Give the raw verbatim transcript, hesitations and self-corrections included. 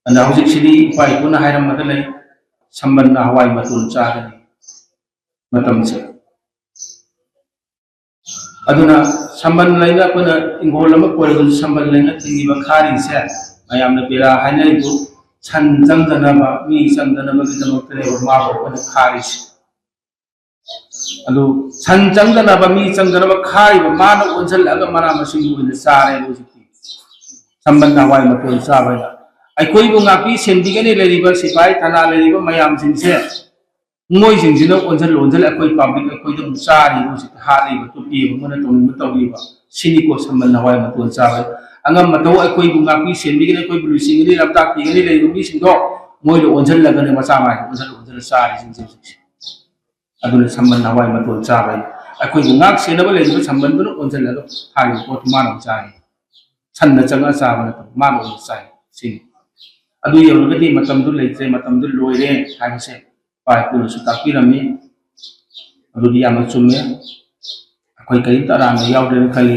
ꯑꯗ ꯍꯧꯖꯤꯛꯁꯤꯗꯤ ꯏꯄꯥ ꯏꯄꯨꯅ ꯍꯥꯏꯔꯝꯕꯗ ꯂꯩ, ꯁꯝꯕꯟꯅ ꯍꯋꯥꯏ ꯃꯇꯣꯟ ꯆꯥꯒꯅꯤ ꯃꯇꯝꯁꯦ꯫ ꯑꯗꯨꯅ ꯁꯝꯕꯜ ꯂꯩꯅ ꯑꯩꯈꯣꯏꯅ ꯏꯪꯈꯣꯜ ꯑꯃ ꯀꯣꯏꯔꯕꯁꯨ ꯁꯝꯕꯜ ꯂꯩꯅ ꯊꯤꯡꯉꯤꯕ ꯈꯥꯔꯤꯁꯦ, ꯃꯌꯥꯝꯅ ꯕꯦꯔꯥ ꯍꯥꯏꯅꯔꯤꯕꯨ ꯁꯟ ꯆꯪꯗꯅꯕ, ꯃꯤ ꯆꯪꯗꯅꯕꯒꯤꯗꯃꯛꯇꯅꯦꯕ ꯃꯥꯕꯨ ꯑꯩꯈꯣꯏꯅ ꯈꯥꯔꯤꯁꯦ꯫ ꯑꯗꯨ ꯁꯟ ꯆꯪꯗꯅꯕ, ꯃꯤ ꯆꯪꯗꯅꯕ ꯈꯥꯔꯤꯕ ꯃꯥꯅ ꯑꯣꯟꯁꯤꯜꯂꯛꯑꯒ ꯃꯅꯥ ꯃꯁꯤꯡ ꯑꯣꯏꯅ ꯆꯥꯔꯦꯕ ꯍꯧꯖꯤꯛꯇꯤ꯫ ꯁꯝꯕꯜ ꯍꯋꯥꯏ ꯃꯇꯣꯟ ꯆꯥꯕ ꯍꯥꯏꯅ ꯑꯩꯈꯣꯏꯕꯨ ꯉꯥꯛꯄꯤ ꯁꯦꯟꯕꯤꯒꯅꯤ ꯂꯩꯔꯤꯕ ꯁꯤꯐꯥꯏ ꯊꯅꯥ ꯂꯩꯔꯤꯕ ꯃꯌꯥꯝꯁꯤꯡꯁꯦ, ꯃꯣꯏꯁꯤꯡꯁꯤꯅ ꯑꯣꯟꯁꯤꯜ ꯑꯣꯟꯁꯤꯜ ꯑꯩꯈꯣꯏ ꯄꯕ꯭ꯂꯤꯛ ꯑꯩꯈꯣꯏꯗ ꯑꯃꯨꯛ ꯆꯥꯔꯤꯕ, ꯍꯧꯖꯤꯛꯇꯤ ꯍꯥꯠꯂꯤꯕ, ꯇꯨꯞꯄꯤꯕ, ꯃꯣꯏꯅ ꯇꯧꯅꯤꯡꯕ ꯇꯧꯔꯤꯕ, ꯁꯤꯅꯤꯀꯣ ꯁꯝꯕꯜ ꯍꯋꯥꯏ ꯃꯇꯣꯟ ꯆꯥꯕ꯫ ꯑꯉꯝ ꯑꯊꯧ ꯑꯩꯈꯣꯏꯕꯨ ꯉꯥꯛꯄꯤ ꯁꯦꯟꯕꯤꯒꯅꯤ, ꯑꯩꯈꯣꯏꯕꯨ ꯂꯨꯆꯤꯡꯒꯅꯤ, ꯂꯝꯇꯥꯛꯄꯤꯒꯅꯤ ꯂꯩꯔꯤꯕ ꯃꯤꯁꯤꯡꯗꯣ ꯃꯣꯏꯗ ꯑꯣꯟꯁꯤꯜꯂꯒꯅꯦ, ꯃꯆꯥ ꯃꯥꯏꯗ ꯑꯣꯟꯁꯤꯜ ꯑꯣꯟꯁꯤꯜꯂ ꯆꯥꯔꯤꯁꯤꯡꯁꯦ ꯍꯧꯖꯤꯛꯁꯦ꯫ ꯑꯗꯨꯅ ꯁꯝꯕꯜ ꯍꯋꯥꯏ ꯃꯇꯣꯟ ꯆꯥꯕ ꯍꯥꯏ꯫ ꯑꯩꯈꯣꯏꯕꯨ ꯉꯥꯛ ꯁꯦꯟꯅꯕ ꯂꯩꯔꯤꯕ ꯁꯝꯕꯜꯗꯨꯅ ꯑꯣꯟꯁꯤꯜꯂꯒ ꯍꯥꯏꯔꯤꯕ ꯄꯣꯠꯇꯨ ꯃꯥꯅ ꯑꯃꯨꯛ ꯆꯥꯏ꯫ ꯁꯟꯅ ꯆꯪꯉ ꯆꯥꯕ ꯅꯠꯇꯕ, ꯃꯥꯅ ꯑꯣꯏꯅ ꯆꯥꯏ꯫ ꯁꯤꯅꯤ꯫ ꯑꯗꯨ ꯌꯧꯔꯒꯗꯤ ꯃꯇꯝꯗꯨ ꯂꯩꯇ꯭ꯔꯦ, ꯃꯇꯝꯗꯨ ꯂꯣꯏꯔꯦ ꯍꯥꯏꯕꯁꯦ ꯏꯄꯥ ꯏꯄꯨꯅꯁꯨ ꯇꯥꯛꯄꯤꯔꯝꯃꯤ꯫ ꯑꯗꯨꯗꯤ ꯌꯥꯝꯅ ꯆꯨꯝꯃꯦ꯫ ꯑꯩꯈꯣꯏ ꯀꯔꯤꯝꯇ ꯑꯔꯥꯟꯕ ꯌꯥꯎꯗ꯭ꯔꯦꯅ ꯈꯜꯂꯤ꯫